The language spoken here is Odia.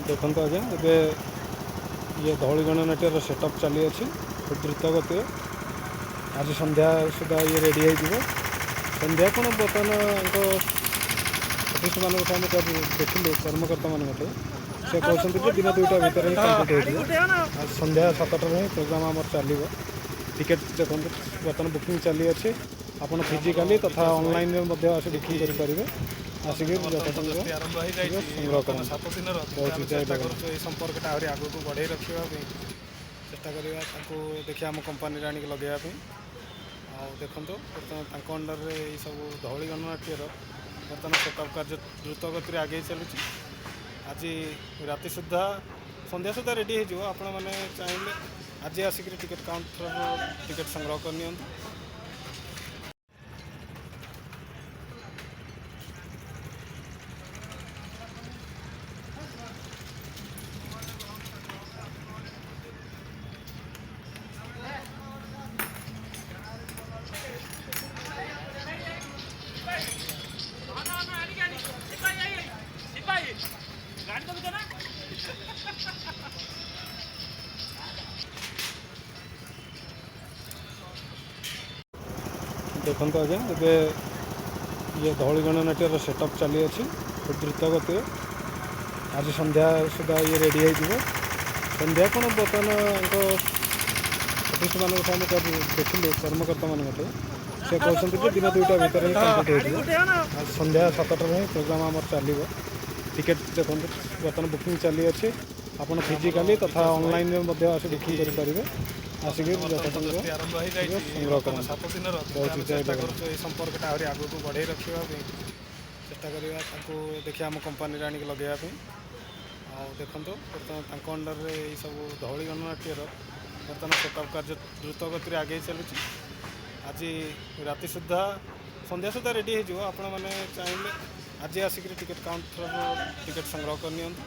ଦେଖନ୍ତୁ ଆଜ୍ଞା, ଏବେ ଇଏ ଧଉଳି ଗଣନାଟ୍ୟର ସେଟଅପ୍ ଚାଲିଅଛି ଖୁବ୍ ଦ୍ରୁତ ଗତିରେ। ଆଜି ସନ୍ଧ୍ୟା ସୁଦ୍ଧା ଇଏ ରେଡ଼ି ହେଇଯିବ। ସନ୍ଧ୍ୟା କ'ଣ, ବର୍ତ୍ତମାନ ଆଙ୍କ ଅଫିସମାନଙ୍କ ଆମେ ଦେଖିଲୁ, କର୍ମକର୍ତ୍ତାମାନଙ୍କଠୁ ସେ କହୁଛନ୍ତି ଯେ ଦିନ 2ଟା ଭିତରେ ହିଁ କମ୍ପ୍ଲିଟ୍ ହେଇଯିବ। ଆଉ ସନ୍ଧ୍ୟା 7ଟାରେ ହିଁ ପ୍ରୋଗ୍ରାମ୍ ଆମର ଚାଲିବ। ଟିକେଟ୍ ଦେଖନ୍ତୁ, ବର୍ତ୍ତମାନ ବୁକିଂ ଚାଲିଅଛି। ଆପଣ ଫିଜିକାଲି ତଥା ଅନଲାଇନ୍ରେ ମଧ୍ୟ ଆସି ବୁକିଂ କରିପାରିବେ। ଆସିକି ଯଥାଶୀଘ୍ର ଆରମ୍ଭ ହେଇଯାଇଛି ସଂଗ୍ରହ କରନ୍ତୁ। 7 ଦିନର ବହୁତ ଆମେ ଜୟ ଚେଷ୍ଟା ଜଗନ୍ନାଥ। କରୁଛୁ ଏଇ ସମ୍ପର୍କଟା ଆହୁରି ଆଗକୁ ବଢ଼େଇ ରଖିବା ପାଇଁ। ଚେଷ୍ଟା କରିବା ତାଙ୍କୁ ଦେଖିବା ଆମ କମ୍ପାନୀରେ ଆଣିକି ଲଗେଇବା ପାଇଁ। ଆଉ ଦେଖନ୍ତୁ, ବର୍ତ୍ତମାନ ତାଙ୍କ ଅଣ୍ଡରରେ ଏଇସବୁ ଧଉଳି ଗଣନାଟ୍ୟର ବର୍ତ୍ତମାନ ସେଟଅପ୍ କାର୍ଯ୍ୟ ଦ୍ରୁତ ଗତିରେ ଆଗେଇ ଚାଲୁଛି। ଆଜି ରାତି ସୁଦ୍ଧା, ସନ୍ଧ୍ୟା ସୁଦ୍ଧା ରେଡ଼ି ହେଇଯିବ। ଆପଣମାନେ ଚାହିଁଲେ ଆଜି ଆସିକରି ଟିକେଟ୍ କାଉଣ୍ଟରରୁ ଟିକେଟ୍ ସଂଗ୍ରହ କରିନିଅନ୍ତୁ। ଦେଖନ୍ତୁ ଆଜ୍ଞା, ଏବେ ଇଏ ଧଉଳି ଗଣନାଟ୍ୟର ସେଟଅପ୍ ଚାଲିଅଛି ଖୁବ୍ ଦ୍ରୁତ ଗତିରେ। ଆଜି ସନ୍ଧ୍ୟା ସୁଦ୍ଧା ଇଏ ରେଡ଼ି ହେଇଯିବ। ସନ୍ଧ୍ୟା କ'ଣ, ବର୍ତ୍ତମାନ ଆଙ୍କ ଅଫିସମାନଙ୍କ ଆମେ ଦେଖିଲୁ, କର୍ମକର୍ତ୍ତାମାନଙ୍କଠୁ ସେ କହୁଛନ୍ତି ଯେ ଦିନ 2ଟା ଭିତରେ ହିଁ କମ୍ପ୍ଲିଟ୍ ହେଇଯିବ। ଆଉ ସନ୍ଧ୍ୟା 7ଟାରେ ହିଁ ପ୍ରୋଗ୍ରାମ୍ ଆମର ଚାଲିବ। ଟିକେଟ୍ ଦେଖନ୍ତୁ, ବର୍ତ୍ତମାନ ବୁକିଂ ଚାଲିଅଛି। ଆପଣ ଫିଜିକାଲି ତଥା ଅନଲାଇନ୍ରେ ମଧ୍ୟ ଆସି ବୁକିଂ କରିପାରିବେ। ଆସିକି ଯଥାଶୀଘ୍ର ଆରମ୍ଭ ହେଇଯାଇଛି ସଂଗ୍ରହ କରନ୍ତୁ। 7 ଦିନର ବହୁତ ଆମେ ଜୟ ଚେଷ୍ଟା ଜଗନ୍ନାଥ। କରୁଛୁ ଏଇ ସମ୍ପର୍କଟା ଆହୁରି ଆଗକୁ ବଢ଼େଇ ରଖିବା ପାଇଁ। ଚେଷ୍ଟା କରିବା ତାଙ୍କୁ ଦେଖିବା ଆମ କମ୍ପାନୀରେ ଆଣିକି ଲଗେଇବା ପାଇଁ। ଆଉ ଦେଖନ୍ତୁ, ବର୍ତ୍ତମାନ ତାଙ୍କ ଅଣ୍ଡରରେ ଏଇସବୁ ଧଉଳି ଗଣନାଟ୍ୟର ବର୍ତ୍ତମାନ ସେଟଅପ୍ କାର୍ଯ୍ୟ ଦ୍ରୁତ ଗତିରେ ଆଗେଇ ଚାଲୁଛି। ଆଜି ରାତି ସୁଦ୍ଧା, ସନ୍ଧ୍ୟା ସୁଦ୍ଧା ରେଡ଼ି ହେଇଯିବ। ଆପଣମାନେ ଚାହିଁଲେ ଆଜି ଆସିକରି ଟିକେଟ୍ କାଉଣ୍ଟରରୁ ଟିକେଟ୍ ସଂଗ୍ରହ କରିନିଅନ୍ତୁ।